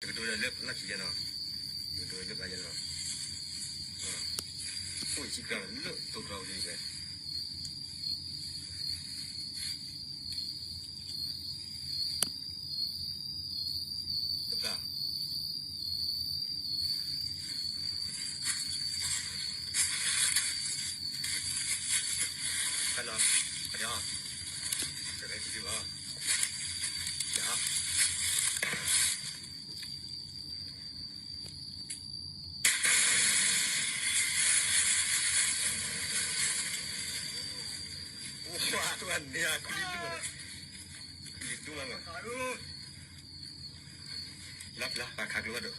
ကဒိလၢဖျါခံယဲနီၤ, ကဒိလၢဖျါယဲနီၤ, အိၣ်ယစံၣ်ကျါလၢသိကျီဝံၤလံ, တဘျါ ခါလီၤ, ခါလီၤ, တဘျါ, ယၤ လၢ်လၢ် ပခးကျိဒီး,